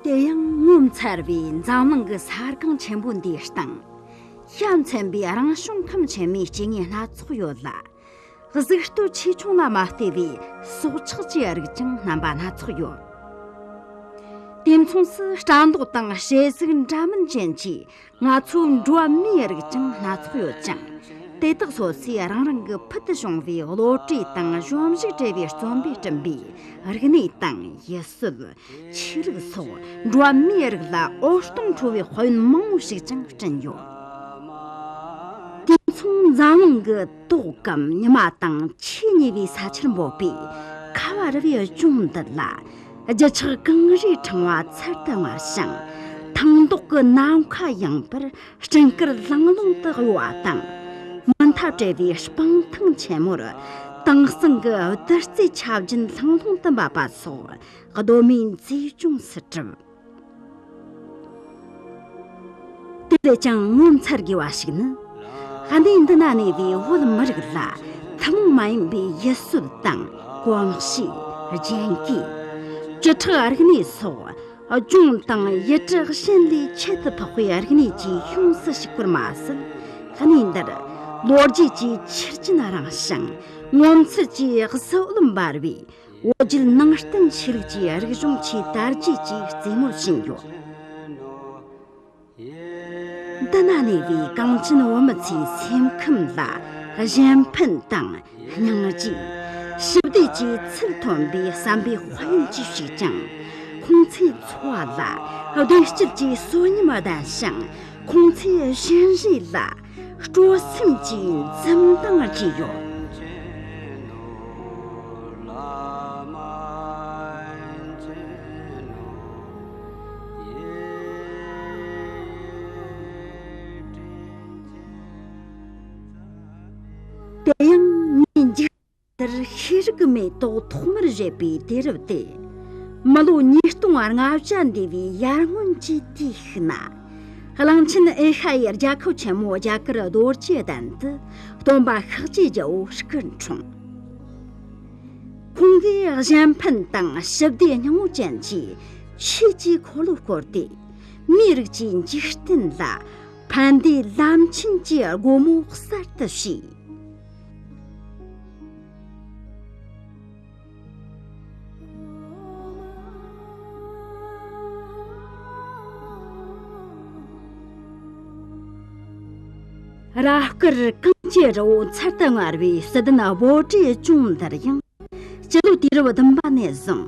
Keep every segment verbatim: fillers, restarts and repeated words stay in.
དེ་ཡང་ངོ་མཚར་བའི་འཛམ་གླིང་གི་ས་སྒང་ཆེན་པོ་འདིའི་སྟེང་། ཤ་མཚན་པའི་རང་བྱུང་ཁམས་ཆེན་མོའི་སྐྱེ་དངོས་སྣ་ཚོགས་ཡོད་ལ། གཟུགས་སྟོབས་ཆེ་ཆུང་ལ་མ་ལྟོས་པའི་སྲོག་ཆགས་ཀྱི་རིགས་ཀྱང་རྣམ་པ་སྣ་ཚོགས་ཡོད། དེ་མཚུངས་སུ་སྐྲ་མདོག་དང་བྱད་གཟུགས་འདྲ་མིན་ཅན་གྱི་ང་ཚོའི་འགྲོ་བ་མིའི་རིགས་ཀྱང་སྣ་ཚོགས་ཡོད་ཅིང་། དེ་དག་སོ་སོས་རང་རང་གི་ཕུལ་དུ་བྱུང་བའི་བློ་གྲོས་དང་གཞོམ་གཞིག་བྲལ་བའི་བརྩོན་པས་བསྐྲུན་པའི་རིག་གནས་དང་ཡུལ་སྲོལ། ཆོས་ལུགས་སོགས་འགྲོ་བ་མིའི་རིགས་ལ་འོད་སྟོང་འཕྲོ་བའི་དཔལ་ཡོན་མང་བོ་ཞིག་ཀྱང་བསྐྲུན་ཡོད། དེ་མཚུངས་འཛམ་གླིང་གི་ཏོག་གམ་ཉི་མ་དང་ཆེས་ཉེ་བའི་ས་ཆར་འབོད་པའི་ཁ་བ་རི་བའི་ལྗོངས་འདི་ལ། རྒྱུ་ཆགས་གངས་རིའི་ཕྲེང་བ་ཚར་དུ་དངར་ཞིང་། ཐང་མདོག་གི་ནམ་མཁའ་ཡངས་པར་སྤྲིན་དཀར་ལང་ལོང་དུ་གཡོ་བ་དང་། མུ་མཐའ་བྲལ་བའི་སྤང་ཐང་ཆེན་མོར་དྭངས་གཙང་གི་བདུད་རྩིའི་ཆར་རྒྱུན་ལྷུང་ལྷུང་དུ་འབབ་པ་སོགས་གདོད་མའི་མཛེས་ལྗོངས་སུ་གྲུབ། དེ་ལས་ཀྱང་ངོ་མཚར་དགོས་པ་ཞིག་ནི། གནས་འདི་ན་གནས་པའི་བོད་མི་རིགས་ལ་ཐུན་མོང་མ་ཡིན་པའི་ཡུལ་སྲོལ་དང་གོམས་གཤིས། རྒྱན་གོས། བཅུ་ཕྲག་རིག་གནས་སོགས་ལྗོངས་དང་ཡུལ་གྲུ་གཞན་ལས་ཁྱད་དུ་འཕགས་པའི་རིག་གནས་ཀྱིས་ཡོངས་སུ་ཕྱུག་པར་མ་ཟད། གནས་འདིར་ལོ་རྒྱུས་ཀྱི་ཆུ་རྒྱུན་རིང་ཞིང་ངོ་མཚར་གྱི་གཟི་འོད་འབར་བའི་བོད་བརྒྱུད་ནང་བསྟན་ཆོས་ལུགས་ཀྱི་རིག་གཞུང་ཆེས་དར་རྒྱས་ཀྱི་རྩེ་མོར་ཕྱིན་ཡོད། འདི་ན་གནས་པའི་གངས་ཅན་བོད་མི་ཚོའི་སེམས་ཁམས་ལ་གཞན་ཕན་དང་སྙིང་རྗེ། ཞི་བདེ་བཅས་ཚུལ་མཐུན་པའི་བསམ་པའི་དཔལ་ཡོན་གྱིས་ཕྱུག་ཅིང་། ཁོང་ཚོའི་འཚོ་བ་ལ་བདེ་སྐྱིད་ཀྱི་གསོན་ཉམས་ལྡན་ཞིང་། ཁོང་ཚོའི་གཞན་རིགས་ལ་སྤྲོ་སེམས་ཀྱི་འཛུམ་མདངས་རྒྱས་ཡོད། དེ་ཡང་ངས་མཇུག་མཐར་ཤེས་རིག་གི་མེ་ཏོག་ཐོག་མར་བཞད་པའི་དུས་རབས་དེ། མི་ལོ་ཉིས་སྟོང་ལྔ་བརྒྱ་འདས་པའི་ཡར་སྔོན་གྱི་དུས་ཤིག་ན། གླིང་ཆེན་ཨེ་ཤ་ཡའི་རྒྱལ་ཁབ་ཆེན་མོ་རྒྱ་གར་རྡོ་རྗེ་གདན་དུ་སྟོན་པ་ཤཱཀྱའི་རྒྱལ་པོ་སྐུ་འཁྲུངས། ཁོང་གིས་གཞན་ཕན་དང་ཞི་བདེའི་སྙིང་བོ་ཅན་གྱི་ཆོས་ཀྱི་འཁོར་ལོ་བསྐོར་ཏེ། མིའི་རིགས་ཀྱི་འཇིག་རྟེན་ལ་ཕན་བདེའི་ལམ་ཆེན་གྱི་སྒོ་མོ་གསར་དུ་ཕྱེས། རབ་དཀར་གངས་ཀྱི་རི་བོ་ཚར་དུ་དངར་བའི་བསིལ་ལྡན་བོད་གྲས་ལྗོངས་འདིར་ཡང་། སྤྱི་ལོ་དུས་རབས་བདུན་པ་ནས་བཟུང་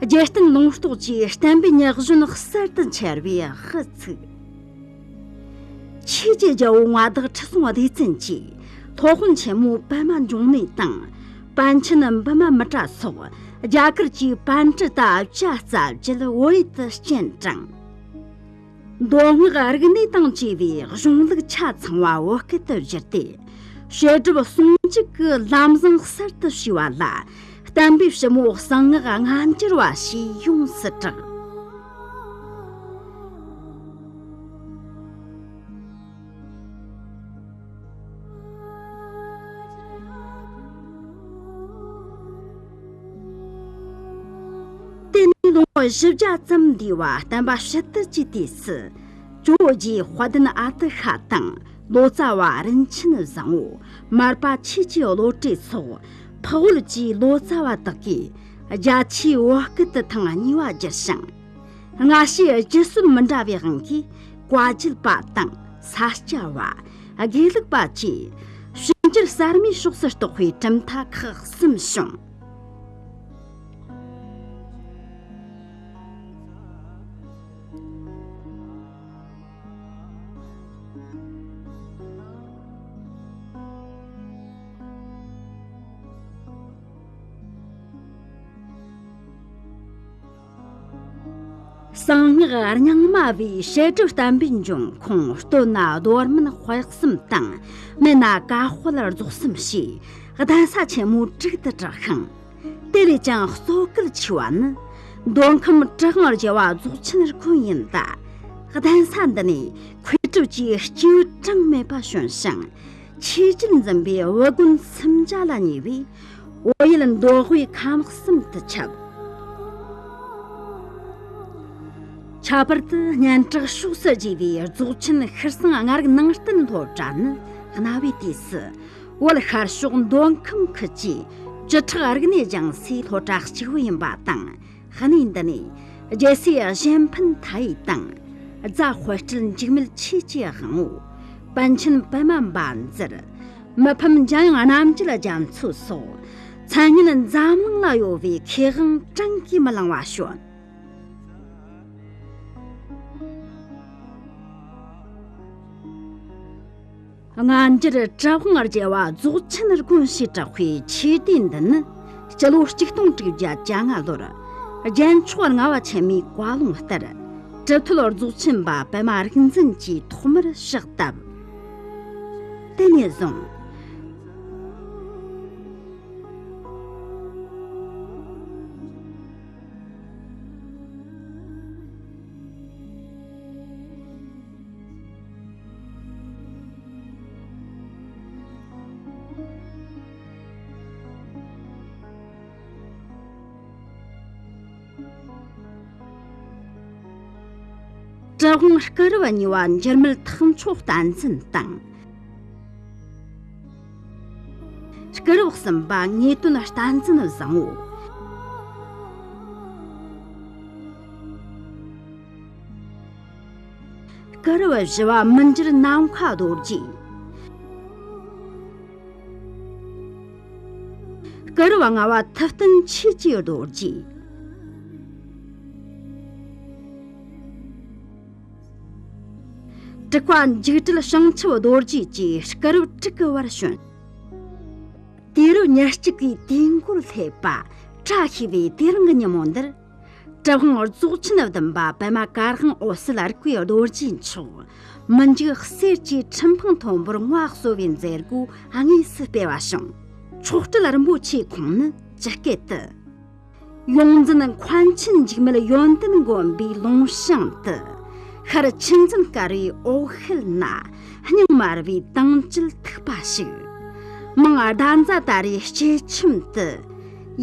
རྒྱལ་བསྟན་ལུང་རྟོགས་ཀྱི་བསྟན་པའི་ཉི་གཞོན་གསར་དུ་འཆར་བའི་དབུ་ཚུགས། ཆོས་ཀྱི་རྒྱལ་པོ་མངའ་བདག་ཁྲི་སྲོང་ལྡེ་བཙན་གྱིས་སློབ་དཔོན་ཆེན་མོ་པདྨ་འབྱུང་གནས་དང་། པཎ་ཆེན་བི་མ་མི་ཏྲ་སོགས་རྒྱ་གར་གྱི་པཎ་གྲུབ་དང་བཅས་བརྩམས་རྒྱུད་བོད་ཡུལ་དུ་སྤྱན་དྲངས། མདོ་སྔགས་རིག་གནས་དང་བཅས་པའི་གཞུང་ལུགས་ཆ་ཚང་བ་བོད་སྐད་དུ་བསྒྱུར་ཏེ། བཤད་སྒྲུབ་ཟུང་འཇུག་གི་ལམ་བཟང་གསར་དུ་ཕྱེ་བ་ལ། བསྟན་པའི་ཕྱི་མོ་གསང་སྔགས་སྔ་འགྱུར་བ་ཞེས་ཡོངས་སུ་གྲགས། དེ་ནས་ལོ་ངོ་བཞི་བརྒྱ་ཙམ་འདས་པ་བསྟན་པ་ཕྱི་དར་གྱི་དུས་སུ། ཇོ་བོ་རྗེ་དཔལ་ལྡན་ཨ་ཏི་ཤ་དང་ལོ་ཙཱ་བ་རིན་ཆེན་བཟང་པོ། མར་པ་ཆོས་ཀྱི་བློ་གྲོས་སོགས་འཕགས་བོད་ཀྱི་ལོ་ཙཱ་བ་དག་གིས་རྒྱ་ཆེའི་བོད་སྐད་དུ་ཐེངས་གཉིས་པ་བསྒྱུར་ཞིང་། སྔ་ཕྱིའི་བསྒྱུར་སྲོལ་མི་འདྲ་བའི་དབང་གིས། བཀའ་བརྒྱུད་པ་དང་ས་སྐྱ་བ། དགེ་ལུགས་པ་བཅས་ཕྱི་འགྱུར་གསར་མའི་ཕྱོགས་སུ་གཏོགས་པའི་གྲུབ་མཐའ་ཁག་གསུམ་བྱུང་། གསང་སྔགས་རྙིང་མ་བའི་བཤད་སྒྲུབ་བསྟན་པའི་འབྱུང་ཁུངས། སྟོད་ན་མདོ་སྨད་དཔལ་གསུམ་དང་། སྨད་ན་ཀཿདཔལ་རྫོགས་གསུམ་ཞེས་གདན་ས་ཆེན་མོ་དྲུག་ཏུ་གྲགས་ཤིང་། དེ་ལས་ཀྱང་གཙོ་གལ་ཆེ་བ་ནི། མདོ་ཁམས་གྲུབ་དབང་རྒྱལ་བ་རྫོགས་ཆེན་དགོན་ཡིན་ལ། གདན་ས་འདི་ནས་མཁས་གྲུབ་ཀྱི་སྐྱེས་བུ་གྲངས་མེད་པ་བྱོན་ཞིང་། ཆོས་བརྒྱུད་འཛིན་པའི་བུ་དགོན་སུམ་བརྒྱ་ལ་ཉེ་བས། བོད་ཡུལ་མདོ་དབུས་ཁམས་གསུམ་དུ་ཁྱབ། ཁྱད་པར་དུ་སྙན་གྲགས་ཕྱོགས་སུ་རྒྱས་པའི་རྫོགས་ཆེན་ཤྲཱི་སེང་ལྔ་རིག་ནང་བསྟན་སློབ་གྲྭ་ནི། གནའ་བོའི་དུས་སུ་བོད་ཤར་ཕྱོགས་མདོ་ཁམས་ཁུལ་གྱི་བཅུ་ཕྲག་རིག་གནས་སྦྱང་སའི་སློབ་གྲྭ་གཅིག་པུ་ཡིན་པ་དང་། གནས་འདི་ནས་རྒྱལ་སྲས་གཞན་ཕན་མཐའ་ཡས་དང་། རྫ་དཔལ་སྤྲུལ་འཇིགས་མེད་ཆོས་ཀྱི་དབང་པོ། པཎ་ཆེན་པདྨ་འབའ་འཛུལ། མི་ཕམ་འཇམ་དབྱངས་རྣམ་རྒྱལ་རྒྱ་མཚོ་སོགས། མཚན་སྙན་འཛམ་གླིང་ལ་གཡོ་བའི་མཁས་དབང་བྲན་གྱིས་མི་ལང་བ་བྱོན། སྔ་འགྱུར་གྲུབ་དབང་རྒྱལ་བ་རྫོགས་ཆེན་དགོན་ཞེས་གྲགས་པའི་ཆོས་སྡེ་འདི་ནི། སྤྱི་ལོ་གཅིག་སྟོང་དྲུག་བརྒྱ་གྱ་ལྔ་ལོར། རྒྱལ་མཆོག་ལྔ་པ་ཆེན་མོའི་བཀའ་ལུང་ལྟར། གྲུབ་ཐོབ་རྫོགས་ཆེན་པ་པདྨ་རིག་འཛིན་གྱིས་ཐོག་མར་ཕྱག་བཏབ། དེ་ནས་བཟུང་། གྲུབ་དབང་སྐུ་རབས་གཉིས་པ་འགྱུར་མེད་ཐེག་མཆོག་བསྟན་འཛིན་དང་། སྐུ་རབས་གསུམ་པ་ངེས་དོན་བསྟན་འཛིན་བཟང་པོ། སྐུ་རབས་བཞི་པ་མི་འགྱུར་ནམ་མཁའ་རྡོ་རྗེ། སྐུ་རབས་ལྔ་པ་ཐུབ་བསྟན་ཆོས་ཀྱི་རྡོ་རྗེ། དྲུག་པ་འཇིགས་བྲལ་བྱང་ཆུབ་རྡོ་རྗེ་བཅས་སྐུ་རབས་དྲུག་གི་བར་བྱོན། དུས་རབས་ཉེར་གཅིག་པའི་དུས་འགོར་སླེབས་པ། བཀྲ་ཤིས་པའི་དུས་རིང་གི་ཉིན་མོ་འདིར། གྲུབ་དབང་རྫོགས་ཆེན་བདུན་པ་པདྨ་གར་དབང་འོད་གསལ་རིག་པའི་རྡོ་རྗེ་མཆོག་མི་འཇིགས་གསེར་གྱི་ཁྲི་འཕང་མཐོན་པོར་ངོ་གསོ་བའི་མཛད་སྒོ་དངོས་སུ་སྤེལ་བ་བྱུང་། མཆོག་སྤྲུལ་རིན་པོ་ཆེའི་ཁོངས་ནི་ཇི་སྐད་དུ། ཡོངས་འཛིན་མཁན་ཆེན་འཇིགས་མེད་ཡོན་ཏན་མགོན་པོའི་ལུང་བྱང་དུ། ཤར་ཆུ་འཛིན་དཀར་བའི་འོག་ཤེལ་ན། སྙིང་དམར་བའི་དྭངས་བཅུད་ཐིགས་པ་ཞིག་མིང་ཟླ་མཛའ་དར་བའི་སྐྱེས་ཁྱིམ་དུ།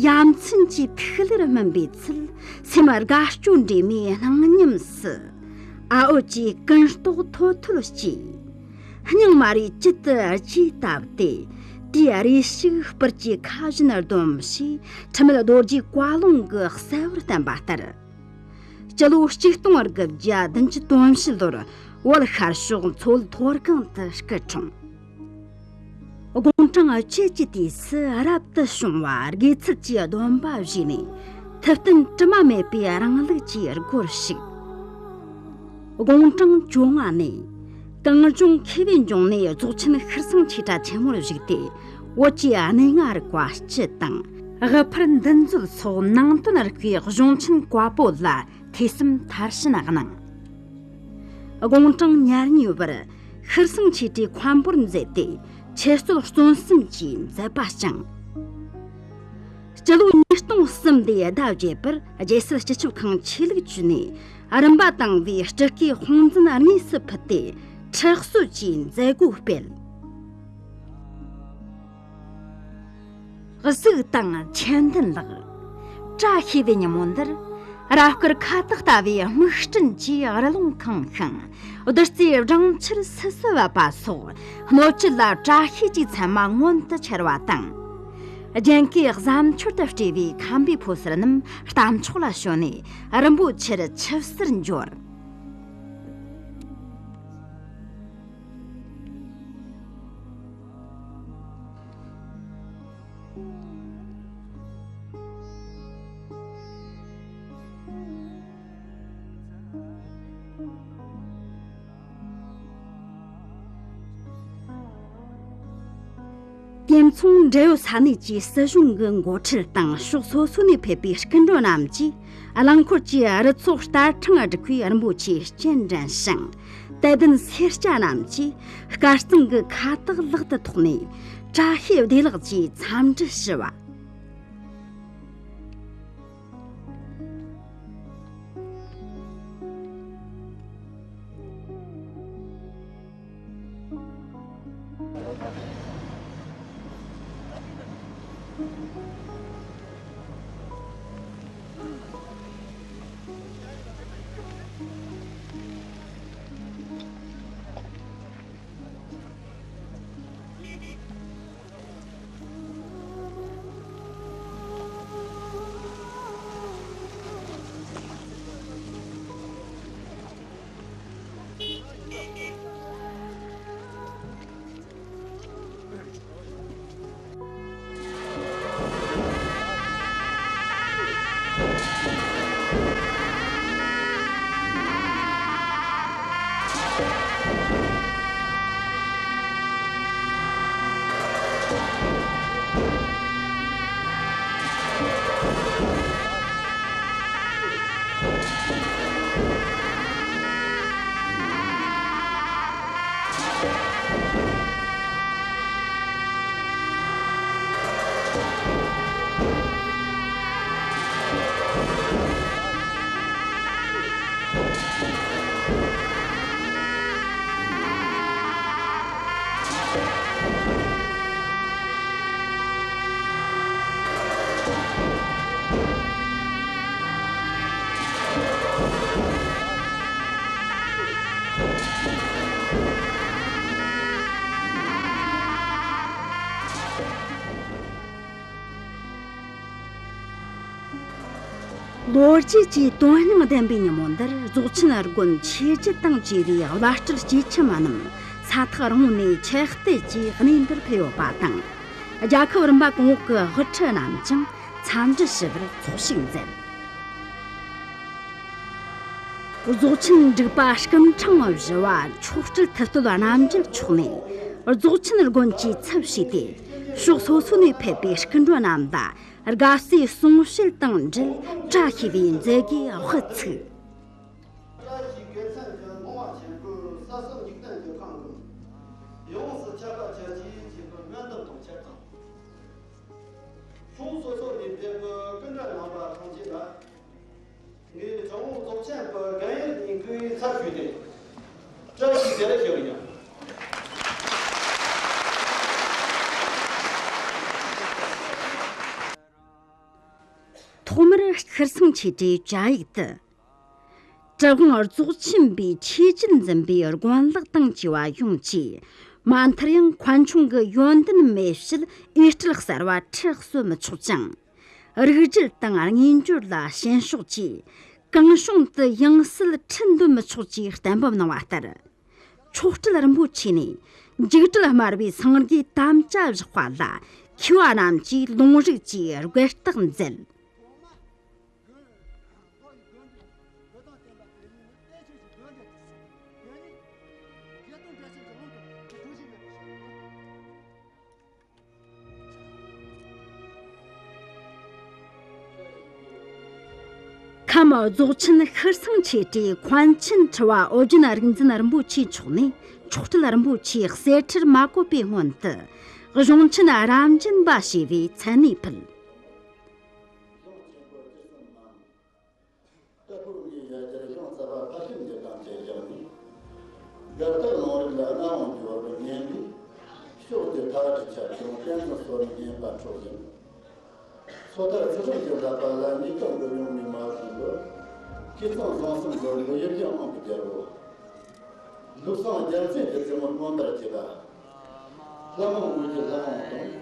ཡ་མཚན་གྱི་ཐིག་ལེར་སྨིན་པའི་ཚུལ། སེམས་དགའ་སྐྱོ་འདྲེས་མའི་སྣང་ཉམས་སུ། ཨ་འོད་ཀྱི་ཀུན་རྟོག་ཐོལ་ཐོལ་སྐྱེས། སྙིང་དམར་བའི་དཀྱིལ་དུ་རྗེས་བཏབ་སྟེ། དེའི་རེ་ཞིག་སྤུར་གྱི་ཁ་བཞིན་སྡོམ་ཞེས་འཁྲུལ་མེད་རྡོ་རྗེའི་བཀའ་ལུང་གིས་གསལ་བར་བསྟན་པ་ལྟར། སྤྱི་ལོ་གཅིག་སྟོང་དགུ་བརྒྱ་བདུན་ཅུ་དོན་བཞི་ལོར་བོད་ཤར་ཕྱོགས་མཚོ་བོད་མཐོ་སྒང་དུ་སྐུ་འཁྲུངས། དགུང་གྲངས་བཅུ་གཅིག་དུས་སུ་རབ་ཏུ་བྱུང་བ་དགེ་ཚུལ་གྱི་སྡོམ་པ་བཞེས་ནས། ཐུབ་བསྟན་དྲི་མ་མེད་པའི་རིང་ལུགས་ཀྱི་སྒོར་ཞུགས། དགུང་གྲངས་བཅོ་ལྔ་ནས། གངས་ལྗོངས་མཁས་པའི་འབྱུང་གནས་རྫོགས་ཆེན་ཤྲཱི་སེང་ཆོས་གྲྭ་ཆེན་མོར་བཞུགས་ཏེ། བོད་ཀྱི་གནས་ལྔ་རིག་པ་སྤྱི་དང་། དབུ་ཕར་འདུལ་མཛོད་སོགས་ནང་དོན་རིག་པའི་གཞུང་ཆེན་བཀའ་པོད་ལ་ཐོས་བསམ་མཐར་ཕྱིན་གནང་། དགུང་གྲངས་ཉེར་གཉིས་པར་ཤྲཱི་སེང་ཆོས་གྲྭའི་མཁན་པོར་མཛད་དེ། འཆད་རྩོད་རྩོམ་གསུམ་གྱི་མཛད་པ་བསྐྱངས། སྤྱི་ལོ་ཉིས་སྟོང་གསུམ་ལོའི་ཟླ་བརྒྱད་པར་རྒྱལ་སྲིད་སྤྱི་ཁྱབ་ཁང་ཆོས་ལུགས་ཅུས་ནས་རིམ་པ་དང་པོའི་སྤྲུལ་སྐུའི་དཔང་འཛིན་དངོས་སུ་ཕུལ་ཏེ། ཁྲི་གསོལ་གྱི་མཛད་སྒོ་སྤེལ། གཟིགས་དང་མཁྱེན་ལྡན་ལགས། བཀྲ་ཤིས་པའི་ཉིན་མོ་འདིར། རབ་དཀར་ཁ་བཏགས་ལྟ་བུའི་དམིགས་སྤྲིན་གྱིས་རི་ཀླུང་ཁེངས་ཤིང་། བདུད་རྩིའི་སྦྲང་ཆར་སིལ་སིལ་བབས་པ་སོགས། སྣོད་བཅུད་ལ་བཀྲ་ཤིས་ཀྱི་མཚན་མ་མངོན་དུ་འཆར་བ་དང་། རྒྱན་གོས་གཟབ་མཆོར་དུ་སྤྲས་པའི་ཁམས་པའི་ཕོ་གསར་རྣམས་རྟ་མཆོག་ལ་ཞོན་ནས་རིན་པོ་ཆེར་ཆིབས་བསུར་འབྱོར། དེ་མཚུངས་འབྲེལ་ཡོད་ས་གནས་ཀྱི་སྲིད་གཞུང་གི་འགོ་ཁྲིད་དང་ཕྱོགས་སོ་སོ་ནས་ཕེབས་པའི་སྐུ་མགྲོན་རྣམས་ཀྱིས། རླངས་འཁོར་གྱིས་རུ་ཚོགས་སྟར་ཕྲེང་བསྒྲིགས་པའི་རིན་པོ་ཆེའི་སྤྱན་འདྲེན་ཞིང་། དད་ལྡན་སེར་སྐྱ་རྣམས་ཀྱིས་དཀར་གཙང་གི་ཁ་བཏགས་ལག་ཏུ་ཐོགས་ནས། བཀྲ་ཤིས་བདེ་ལེགས་ཀྱི་འཚམས་འདྲི་ཞུ་བ། བོད་རྒྱལ་གྱི་དོན་སྙིང་ལྡན་པའི་ཉིན་མོ་འདིར་རྫོགས་ཆེན་དགོན་ཆོས་བརྒྱུད་དང་བཅས་པའི་བླ་སྤྲུལ་སྐྱེས་ཆེན་མ་རྣམས་ས་ཐག་རིང་བོ་ནས་ཆེད་གཏད་ཀྱིས་གནས་འདིར་ཕེབས་ཡོད་པ་དང་། རྒྱལ་ཁབ་རིམ་པ་གོང་འོག་གི་དབུ་ཁྲིད་རྣམས་ཀྱང་འཚམས་འདྲི་ཞུ་བར་ཚོགས་ཞུགས་མཛད། རྫོགས་ཆེན་འབྲུག་པ་སྐུ་ཕྲེང་བཞི་བ་མཆོག་སྤྲུལ་ཐུབ་བསྟོད་རྣམ་རྒྱལ་མཆོག་ནས་རྫོགས་ཆེན་དགོན་གྱི་ཚབ་བྱས་ཏེ། ཕྱོགས་སོ་སོ་ནས་ཕེབས་པའི་སྐུ་མགྲོན་རྣམས་ལ་དགའ་བསུའི་གསུང་བཤད་དང་འབྲེལ་བཀྲ་ཤིས་པའི་མཛད་སྒོའི་དབུ་ཚུགས། བཀྲ་ཤིས་དགེ་མཚན་གྱི་སྣང་བ་ཆེན་པོས་ས་གསུམ་འཇིག་རྟེན་གྱི་ཁམས་ཀུན་ཡོངས་སུ་ཁྱབ་པར་གྱུར་ཅིག་ཅེས་པའི་སྨོན་འདུན་དང་ཆབས་ཅིག་ཕྱོགས་སོ་སོ་ནས་ཕེབས་པའི་སྐུ་མགྲོན་རྣམ་པ་ཐམས་ཅད་ལ། ངས་དྲུང་འཚོ་རྫོགས་ཆེན་པའི་རྒན་ཡོལ་ནས་སྐུའི་ཚབ་ཞུས་ཏེ། བཀྲ་ཤིས་བདེ་ལེགས་ཞུ་བ་ཡིན། ཐོག་མར་ཤྲི་སེང་ཆོས་གྲྭའི་བཅའ་ཡིག་ཏུ། གྲུབ་དབང་རྫོགས་ཆེན་པའི་ཆོས་བརྒྱུད་འཛིན་པའི་དགོན་ལག་དང་བཅས་པ་ཡོངས་ཀྱིས་མ་མཐར་ཡང་མཁན་ཆུང་གི་ཡོན་ཏན་མེད་ཕྱིར་འོས་སྤྲུལ་གསར་བ་ཁྲི་གསོལ་མི་ཆོག་ཅིང་། རིགས་རྒྱུད་དང་དངོས་འབྱོར་ལ་ཞེན་ཕྱོགས་ཀྱིས་གང་བྱུང་དུ་ཡང་སྲིད་ཁྲི་འདོན་མི་ཆོག་ཅེས་གཏན་འབེབས་གནང་བ་ལྟར། མཆོག་སྤྲུལ་རིན་པོ་ཆེ་ནས་འཇིགས་བྲལ་སྨྲ་བའི་སངས་རྒྱས་དམ་བཅའ་བཞག་པ་ལ་མཁས་པ་རྣམས་ཀྱིས་ལུང་རིགས་ཀྱིས་རྒོལ་རྟགས་མཛད། ཁམས་རྫོགས་ཆེན་ཤྲི་སེང་ཆོས་གྲྭའི་མཁན་ཆེན་ཁྲི་བ་ཨོ་རྒྱན་རིག་འཛིན་རིན་པོ་ཆེ་མཆོག་ནས་མཆོག་སྤྲུལ་རིན་པོ་ཆེའི་གསེར་ཁྲིར་མ་བཀོད་པའི་སྔོན་དུ་གཞུང་ཆེན་རབ་འབྱམས་པ་ཞེས་པའི་མཚན་གནས་ཕུལ། ལྟ་བུ་ངའི་ཡ་གྱལ་གཞུང་རྩ་བ་ཕ་ཤུལ་འདི་དང་བཅས་བཞག་ནས། དགའ་རྟགས་ལུང་རིགས་ལ་མངའ་དབང་འབྱོར་བའི་ཉེན་འདི། ཕྱོགས་དེ་ཐག་གྲུ་ཆ་ཆུང་བསྟན་འཛིན་སོགས་ནས་བརྙས་པ་འཕྲོག་བཞིན། སོ་ཐར་ཚུལ་ཁྲིམས་ཀྱི་བསླབ་པ་ལ་ཉེས་རྟོག་འགུལ་མྱོང་མི་མང་བཞིན་དུ། ཁྱི་ཚང་བཟང་གསུམ་ལོར་འགུལ་ཡུལ་གྱི་དབང་གི་རྒྱལ་པོ། ལུགས་བཟང་རྒྱལ་མཚན་གྱི་རྩེ་མོར་མངོན་པར་བྱེད་པ། ལྷ་མོ་དབུས་ཀྱི་ལྷ་མོ་དང་།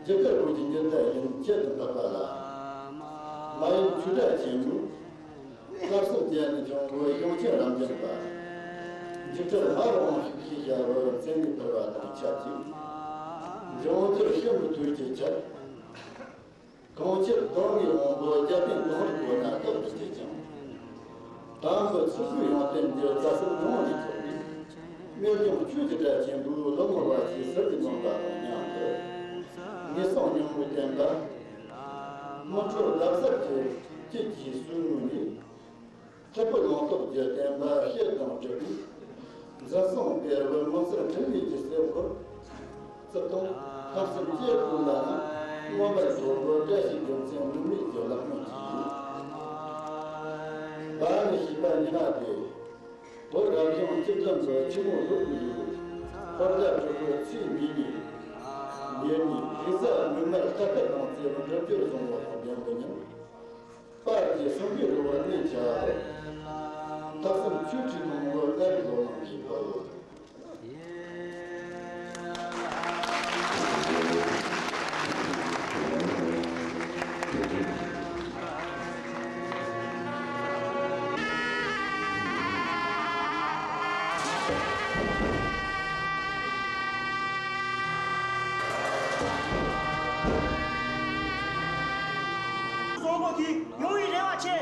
རྒྱུ་སྐར་དབུས་ཀྱི་འགྱུར་ཟླ་བཞིན་ཁྱད་དུ་འཕགས་པ་ལ། མ་ཡིན་ཆོས་སྒྲ་ཆེན་པོས། བསླབ་གསུམ་རྒྱན་ནས་བྱུང་བའི་གཞུང་ཆེན་རབ་འབྱམས་པ། འཇིགས་བྲལ་མ་རུ་དབང་ཕྱུག་ཅེས་བྱ་བའི་མཚན་ནས་ཕུལ་བ་དང་ཆབས་ཅིག་འབྱུང་འགྱུར་ཤིན་ཏུ་དུས་ཀྱི་ཆར། གང་ཕྱིར་གདོད་མའི་དབང་པོ་རྒྱལ་བསྟན་གངས་རི་བཀོད་ན་རྟག་ཏུ་བྱེད་ཅིང་། དང་པོ་ཚུལ་ཁྲིམས་ཡོན་ཏན་འདིར་རྩ་གསུམ་ལུང་ནས་ཐོབ་པའི། རྨད་བྱུང་ཆོས་ཀྱི་སྒྲ་ཆེན་པོའི་ལོ་ངོ་བ་ཞིག་ཟུར་གྱིས་འཛོམས་པ་དང་མཉམ་དུ། ངེས་གསང་སྙིང་པོའི་བསྟན་པ། མི་འཁྲུལ་ཟླ་གསར་གྱི་སྐྱིད་ཀྱི་སོས་ངོས་ནས། ཐེག་པའི་ལུང་རྟོགས་ཀྱི་བསྟན་པ་བཤད་དང་སྒྲུབ་པའི། འཛིན་བཟུང་སྤེལ་བའི་ངོ་མཚར་འཕྲིན་ལས་ཀྱི་གསེར་འཁོར། བརྩིགས་ཐོག་ཁམས་གསུམ་སྐྱེ་དགུ་ལ་ནི། མངོན་པར་རྫོགས་པའི་བཀྲ་ཤིས་རྒྱུ་མཚན་དམིགས་མེད་ཀྱི་ལག་མོ་གཅིག་ཡིན། བར་ནས་ཞུས་པ་ཉི་མ་དེ། བོད་རབ་བྱུང་བཅུ་བདུན་པའི་ཆུ་མོ་ལུག་གི་ཡུལ། ཧོར་ཟླ་དྲུག་པའི་ཚེས་གཉིས་ཉིན། ཉེར་གཉིས་རེས་གཟའ་མིག་དམར་ལྟག་ཁ་དང་བཅས་པའི་འགྲུབ་སྦྱོར་བཟང་བོ་དང་ལྡན་པའི་ཉིན། པར་གྱི་གསུང་གི་རུ་བ་གནས་བཅའ། ལྷག་བསམ་ཆོས་ཁྲི་མང་བོ་ལྔ་རིག་ལོ་ལང་གི་བུ། བཟང་པོ་དེ་ཡོང་བའི་རེ་བ་ཆེ།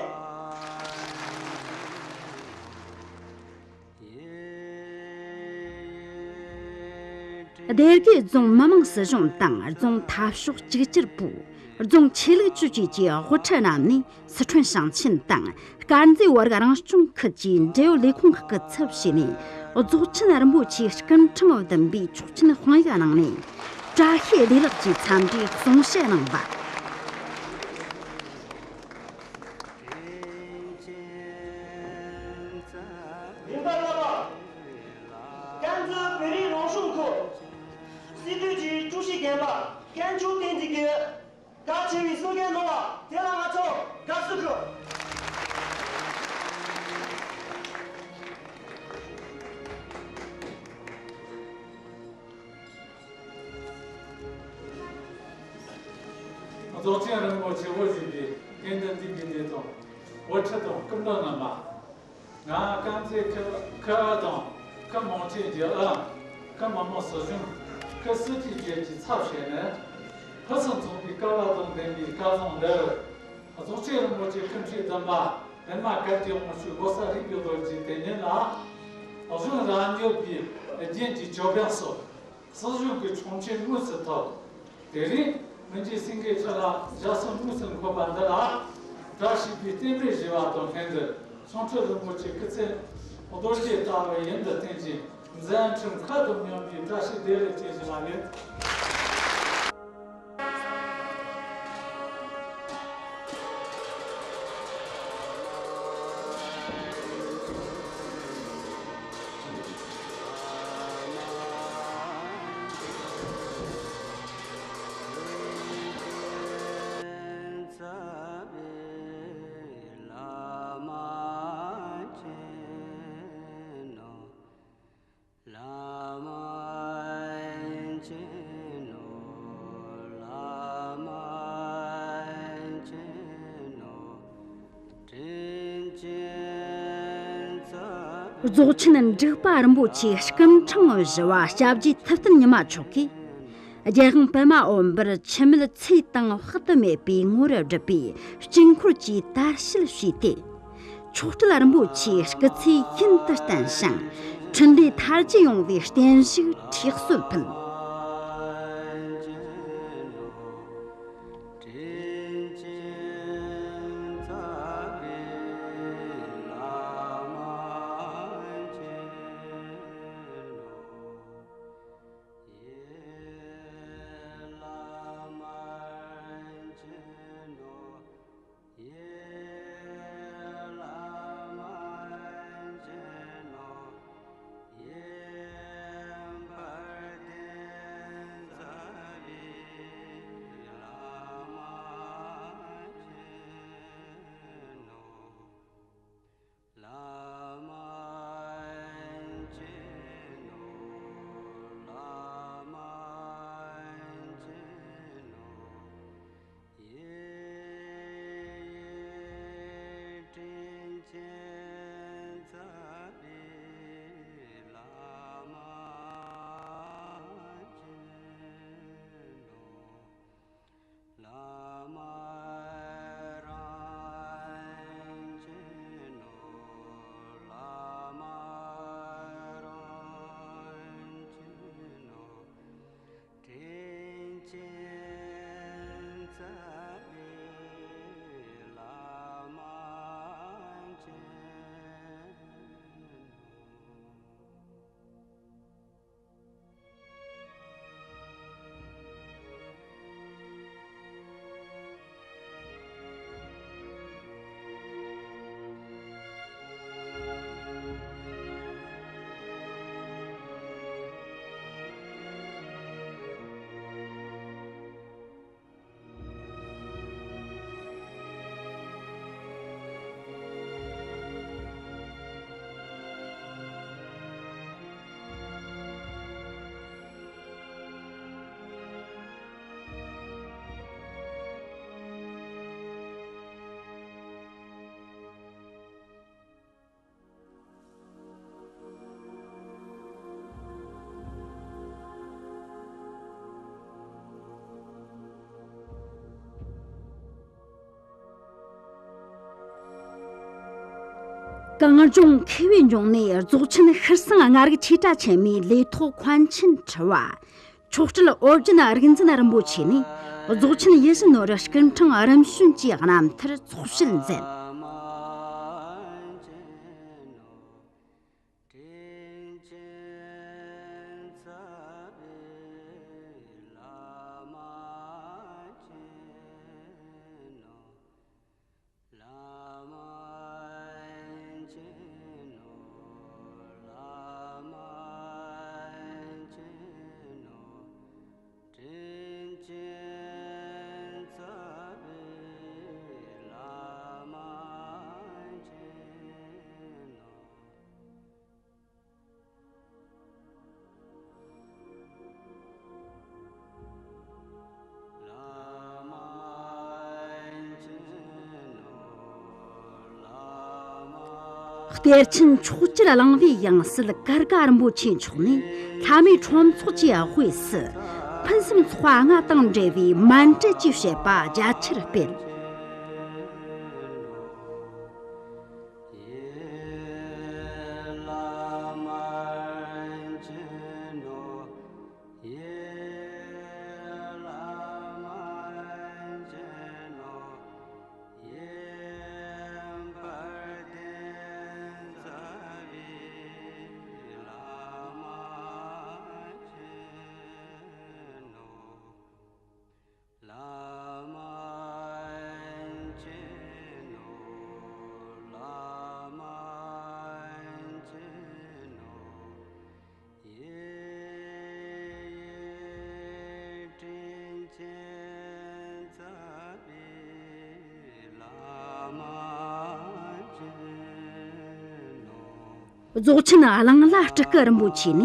སྡེ་དགེ་རྫོང་མི་དམངས་སྲིད་གཞུང་དང་རྫོང་འཐབ་ཕྱོགས་གཅིག་གྱུར་པུའུ། རྫོང་ཆོས་ལུགས་ཅུས་བཅས་ཀྱི་དབུ་ཁྲིད་རྣམས་ནས་སི་ཁྲོན་ཞིང་ཆེན་དང་དཀར་མཛེས་བོད་རིགས་རང་སྐྱོང་ཁུལ་གྱི་འབྲེལ་ཡོད་ལས་ཁུངས་ཁག་གི་ཚབ་བྱས་ནས་རྫོགས་ཆེན་རིན་པོ་ཆེའི་སྐུ་འཕྲེང་བདུན་པའི་ཆོག་མཆན་དཔང་ཡིག་གནང་ནས་བཀྲ་ཤིས་བདེ་ལེགས་ཀྱི་འཚམས་འདྲིའི་གསུང་བཤད་གནང་བ། རིམ་པ་ལྔ་པ། དཀར་མཛེས་བོད་རིགས་རང་སྐྱོང་ཁུལ། སྲིད་དོན་གྱི་ཀྲུའུ་ཞི་རྒན་པ་དཀོན་མཆོག་བསྟན་འཛིན་གྱིས་གལ་ཆེ་བའི་གསུང་བཤད་གནང་བ་དེ་ལ་ང་ཚོ་དགའ་བསུ་ཞུ། རྫོགས་ཆེན་རིན་པོ་ཆེ་བོད་ཞིག་གི་དགེ་འདུན་ཏིང་འཛིན་གྱི་གནས་དང་ འགོ་ཁྲིད་དང་སྐུ་མགྲོན་རྣམ་པ། ང་དཀར་མཛེས་ཁུལ་ཁུལ་ཨུ་དང་ཁུལ་མང་ཁྲིན་གྱི་ཨུ། ཁུལ་མི་དམངས་སྲིད་གཞུང་། ཁུལ་སྲིད་གྲོས་བཅས་ཀྱི་ཚབ་བྱས་ནས། ཕུན་སུམ་ཚོགས་པའི་སྐལ་བ་དང་ལྡན་པའི་སྐལ་བཟང་འདིར། རྫོགས་ཆེན་རིན་པོ་ཆེ་སྐུ་འཁྲུངས་བདུན་པ་པདྨ་བཀའ་བརྒྱུད་དབང་ཕྱུག་ལོ་ཙཱ་རིག་པའི་རྡོ་རྗེའི་དེ་ཉིད་ལ། གཞུང་རབ་འབྱོར་པའི་རྒྱན་གྱི་ཅོད་པན་སོགས། སྲིད་གཞུང་གི་ཆོག་མཆན་དངོས་སུ་ཐོབ། དེ་རིང་མི་འཇིགས་སེང་གེའི་ཁྲི་ལ་ཞབས་སོར་དངོས་སུ་འཁོད་པ་འདི་ལ། བཀྲ་ཤིས་པའི་རྟེན་འབྲེལ་ཞུ་བ་དང་ལྷན་དུ། སེང་ཁྲི་རིན་པོ་ཆེ་སྐུ་ཚེ་རྡོ་རྗེ་ལྟ་བུ་ཡུན་དུ་བརྟན་ཅིང་། མཛད་འཕྲིན་མཁའ་དང་མཉམ་པའི་བཀྲ་ཤིས་བདེ་ལེགས་ཅེས་ཞུ་བ་ཡིན། རྫོགས་ཆེན་འབྲུག་པ་རིན་པོ་ཆེ་སྐུ་འཕྲེང་བཞི་པ་སྐྱབས་རྗེ་ཐུབ་བསྟན་ཉི་མ་མཆོག་གིས། རྒྱལ་དབང་པདྨ་འོད་འབར་འཆི་མེད་ཚེ་དང་དཔག་ཏུ་མེད་པའི་ངོ་བོར་བསྒྲུབས་པའི་དཀྱིལ་འཁོར་གྱི་དར་ཕྱེད་ཕྱེས་ཏེ། མཆོག་སྤྲུལ་རིན་པོ་ཆེའི་སྐུ་ཚེ་ཀུན་ཏུ་བརྟན་ཞིང་། འཕྲིན་ལས་མཐར་རྒྱས་ཡོང་བའི་བརྟན་བཞུགས་ཁྲིགས་གསོལ་ཕུལ། གངས་ལྗོངས་མཁས་པའི་འབྱུང་གནས་རྫོགས་ཆེན་ཤྲཱི་སེང་ལྔ་རིག་ཆོས་གྲྭ་ཆེན་མོའི་ལས་ཐོག་མཁན་ཆེན་ཁྲི་བ། མཆོག་སྤྲུལ་ཨོ་རྒྱན་རིག་འཛིན་རིན་པོ་ཆེ་ནས་རྫོགས་ཆེན་ཡིད་བཞིན་ནོར་བུ་སྐུ་འཕྲེང་རིམ་བྱོན་གྱི་རྣམ་ཐར་ཚོགས་བཤད་མཛད། གཏེར་ཆེན་མཆོག་གྱུར་གླིང་པའི་ཡང་སྲིད་ཀར་དགའ་རིན་པོ་ཆེ་མཆོག་ནས་ལྷ་མོའི་ཁྲོམ་ཚོགས་ཀྱི་དབུས་སུ་ཕུན་སུམ་ཚོགས་པ་ལྔ་དང་འབྲེལ་བའི་མཎྜལ་གྱི་བཤད་པ་རྒྱ་ཆེར་སྤེལ། རྫོགས་ཆེན་གླིང་བླ་སྤྲུལ་སྐུ་རིན་པོ་ཆེ་ནས་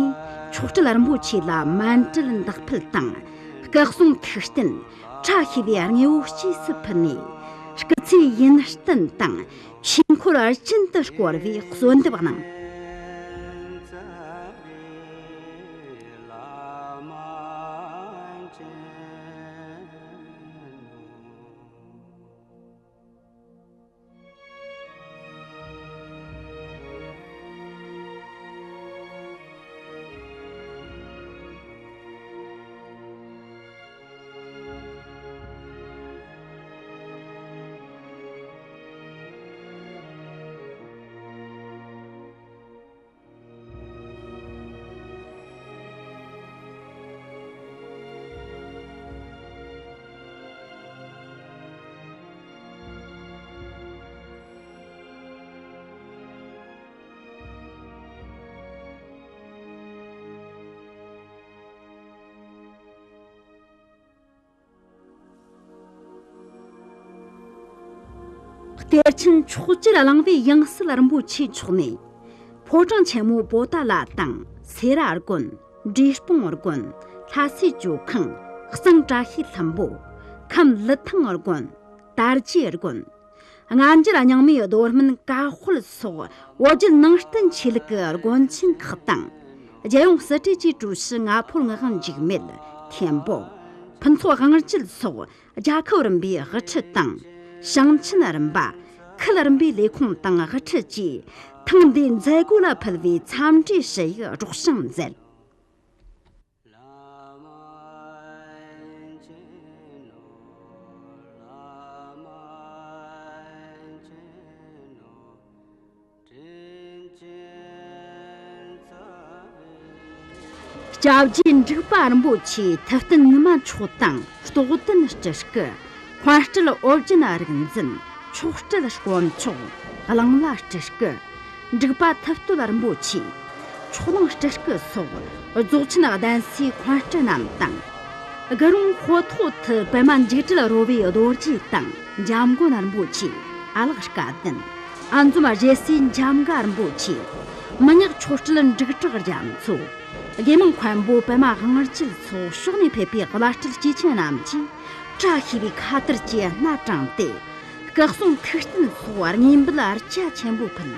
མཆོག་སྤྲུལ་རིན་པོ་ཆེ་ལ་མཎྜལ་འདེགས་འབུལ་དང་། སྐུ་གསུང་ཐུགས་རྟེན་བཀྲ་ཤིས་པའི་དངོས་པོ་སྐྱེས་སུ་ཕུལ་ནས། སྐུ་ཚེ་ཡུན་བརྟན་དང་ཆོས་འཁོར་རྒྱུན་དུ་བསྐོར་བའི་གསོལ་འདེབས་གནང་། གཏེར་ཆེན་མཆོག་གྱུར་གླིང་པའི་ཡང་སྲིད་རིན་པོ་ཆེ་མཆོག་ནས། ཕོ་བྲང་ཆེན་མོ་པོ་ཏཱ་ལ་དང་སེ་ར་དགོན། འབྲས་སྤུངས་དགོན། ལྷ་སའི་ཇོ་ཁང་། གཙང་བཀྲ་ཤིས་ལྷུན་པོ། ཁམས་ལི་ཐང་དགོན། དར་རྒྱས་དགོན། སྔ་འགྱུར་རྙིང་མའི་རྡོ་སྨིན་ཀཿདཔལ་སོགས་བོད་བརྒྱུད་ནང་བསྟན་ཆོས་ལུགས་ཀྱི་དགོན་ཆེན་ཁག་དང་། རྒྱལ་ཡོངས་སྲིད་གྲོས་ཀྱི་ཀྲུའུ་ཞི་ང་ཕོད་ངག་དབང་འཇིགས་མེད། ཐེམ་པོ། ཕུན་ཚོགས་དབང་སྐྱིད་སོགས་རྒྱལ་ཁབ་རིམ་པའི་དབུ་ཁྲིད་དང་། ཞིང་ཆེན་རིམ་པ། ཁུལ་རིམ་པའི་ལས་ཁུངས་དང་དབུ་ཁྲིད་བཅས་ཐེངས་འདིའི་མཛད་སྒོ་ལ་ཕུལ་བའི་འཚམས་འདྲིའི་ཞུ་ཡིག་སྒྲོག་སྦྱང་མཛད། སྐྱབས་རྗེ་འབྲུག་པ་རིན་པོ་ཆེའི་ཐུབ་བསྟན་ཉི་མ་མཆོག་དང་རྟོགས་ལྡན་སྤྲུལ་སྐུ། མཁན་སྤྲུལ་ཨོ་རྒྱན་རིག་འཛིན། མཆོག་སྤྲུལ་དཀོན་མཆོག། གླིང་བླ་སྤྲུལ་སྐུ། འབྲུག་པ་ཐུབ་བསྟོད་རིན་པོ་ཆེ། ཕྱོགས་གླང་སྤྲུལ་སྐུ་སོགས་རྫོགས་ཆེན་གདན་སའི་མཁན་སྤྲུལ་རྣམས་དང་། དགུ་རོང་ཧོ་ཐོག་ཐུ་པད་མ་འཇིགས་བྲལ་རོལ་པའི་རྡོ་རྗེ་དང་འཇམ་མགོན་རིན་པོ་ཆེ། ཨ་ལགས་སྐལ་ལྡན། ཨ་འཛོམ་རྒྱལ་སྲས་འཇམ་དགའ་རིན་པོ་ཆེ། མི་ཉག་ཆོས་སྤྲུལ་འབྲུག་གྲགས་རྒྱ་མཚོ། དགེ་མང་མཁན་པོ་པད་མ་དབང་སྐྱིད་སོགས་ཕྱོགས་ནས་ཕེབས་པའི་བླ་སྤྲུལ་སྐྱེས་ཆེན་རྣམས་ཀྱིས་བཀྲ་ཤིས་པའི་ཁ་དར་གྱིས་སྣ་དྲངས་ཏེ། སྐུ་གསུང་ཐུགས་རྟེན་སོགས་སྙན་འབུལ་རྒྱ་ཆེན་པོ་ཕུལ།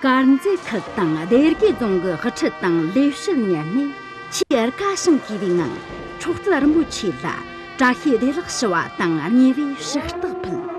དཀར་མཛེས་ཁུལ་དང་སྡེ་དགེ་རྫོང་གི་དབུ་ཁྲིད་དང་ལས་བྱེད་ཉན་ནས་ཆེས་དགའ་ཞིང་གུས་པའི་ངང་མཆོག་སྤྲུལ་རིན་པོ་ཆེ་ལ་བཀྲ་ཤིས་བདེ་ལེགས་ཞུ་བ་དང་། དམྱལ་བའི་ཕྱག་རྟགས་ཕུལ།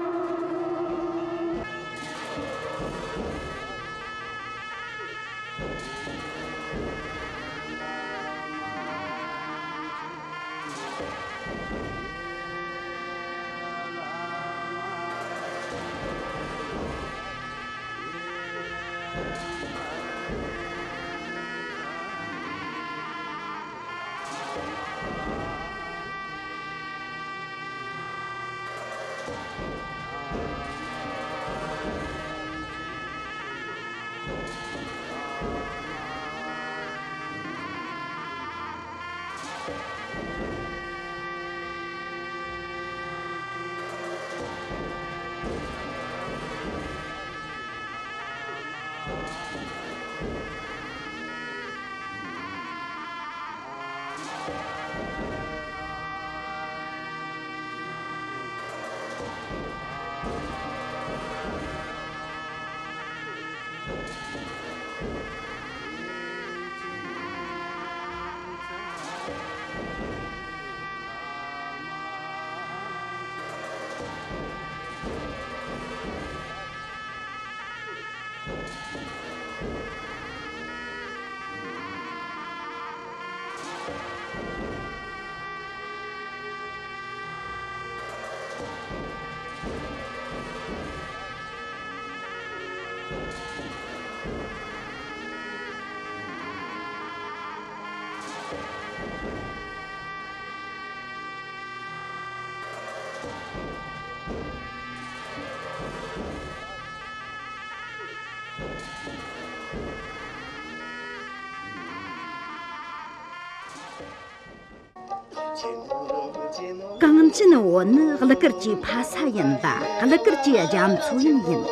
གངས་ཅན་བོད་ནི་གླུ་གར་གྱི་ཕ་ས་ཡིན་ལ། གླུ་གར་གྱི་རྒྱ་མཚོ་ཡང་ཡིན།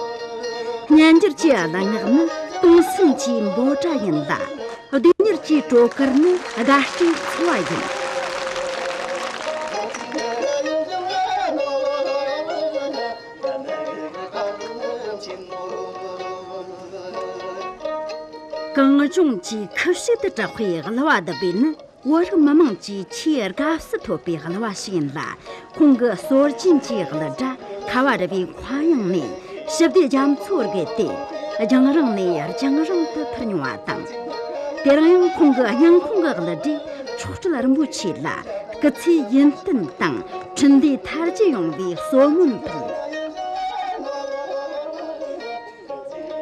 སྙན་འགྱུར་གྱི་གླུ་ངག་ནི་སྟོང་སེམས་ཀྱི་འབོད་སྒྲ་ཡིན་ལ། ལྡེམ་མྱུར་གྱི་བྲོ་གར་ནི་དགའ་སྤྲོའི་འཚོ་བ་ཡིན། གངས་ལྗོངས་ཀྱི་ཁུ་བྱུག་ཏུ་གྲགས་པའི་གླུ་བ་བདུད་བྷེ་ནི་བོད་རིགས་མི་དམངས་ཀྱི་ཆེས་དགའ་བསུ་ཐོབ་པའི་གླུ་བ་ཞིག་ཡིན་ལ། ཁོང་གི་སྲོལ་རྒྱུན་གྱི་གླུ་སྒྲ་ཁ་བ་རི་བའི་མཁའ་དབྱིངས་ནས་ཞི་བདེ་རྒྱ་མཚོར་བརྒལ་ཏེ། རྒྱང་རིང་ནས་རྒྱང་རིང་དུ་འཕུར་མྱོང་བ་དང་། དེ་རིང་ཡང་ཁོང་གི་སྙིང་ཁོང་གི་གླུ་སྒྲས་མཆོག་སྤྲུལ་རིན་པོ་ཆེ་ལ་སྐུ་ཚེ་ཡུན་བརྟན་དང་འཕྲིན་ལས་དར་རྒྱས་ཡོང་བའི་གསོལ་སྨོན་ཕུལ།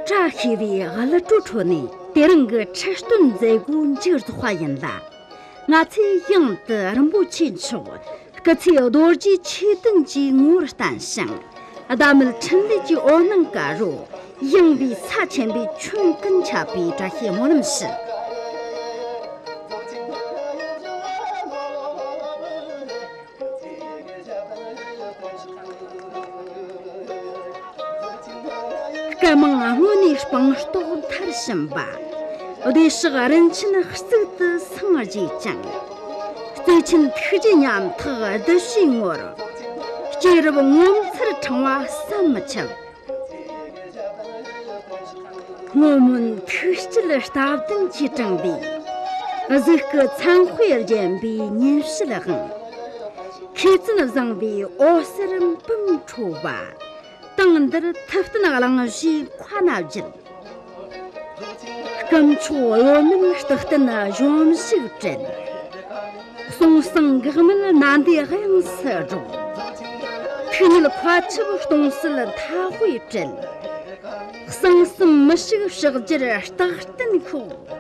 བཀྲ་ཤིས་པའི་གླུ་བྲོའི་ཁྲོད་ནས་དེ་རིང་གི་ཁྲི་སྟོན་མཛད་སྒོ་མཇུག་རྫོགས་པ་ཡིན་ལ། ང་ཚོས་ཡང་དུ་རིན་པོ་ཆེ་མཆོག་སྐུ་ཚེ་རྡོ་རྗེ་ཆོས་ལྡན་གྱི་ངོ་བོར་བརྟན་ཞིང་། ཟླ་མེད་འཕྲིན་ལས་ཀྱི་འོད་སྣང་དཀར་པོ་ ཡངས་པའི་ས་ཆེན་པོའི་ཁྱོན་ཀུན་ཁྱབ་པའི་བཀྲ་ཤིས་སྨོན་ལམ་ཞུ། སྐད་མང་སྔོན་ནས་སྤངས་རྟོགས་མཐར་ཕྱིན་པ། བདེ་གཤེགས་རིན་ཆེན་གཙུག་ཏུ་སངས་རྒྱས་ཀྱང་། བརྩེ་ཆེན་ཐུགས་རྗེ་ཉམ་ཐག་གདུལ་བྱའི་ངོར། སྐྱེས་རབས་ངོ་མཚར་ཕྲེང་བ་བསམ་མི་ཁྱབ། སྔོན་སྨོན་ཐུགས་བསྐྱེད་རྟ་བདུན་གྱིས་དྲངས་པའི། གཟུགས་སྐུ་མཚན་དཔེས་བརྒྱན་པའི་ཉིན་བྱེད་དབང་། མཁས་བཙུན་བཟང་པོའི་འོད་ཟེར་འབུམ་འཕྲོ་བ། དེང་འདིར་ཐུབ་བསྟན་གླིང་བཞིའི་མཁའ་ན་བརྒྱུད། སྐུ་མཆོག་གཡོ་མེད་རྟག་བརྟན་གཞོམ་གཞིག་བྲལ། གསུང་གསང་འགག་མེད་ནཱ་དའི་དབྱངས་སུ་སྒྲོག། ཐུགས་ཉིད་མཁའ་ཁྱབ་སྟོང་གསལ་མཐའ་དབུས་བྲལ། གསང་གསུམ་མི་ཤིགས་ཕྱག་རྒྱར་རྟག་བརྟན་ཤོག།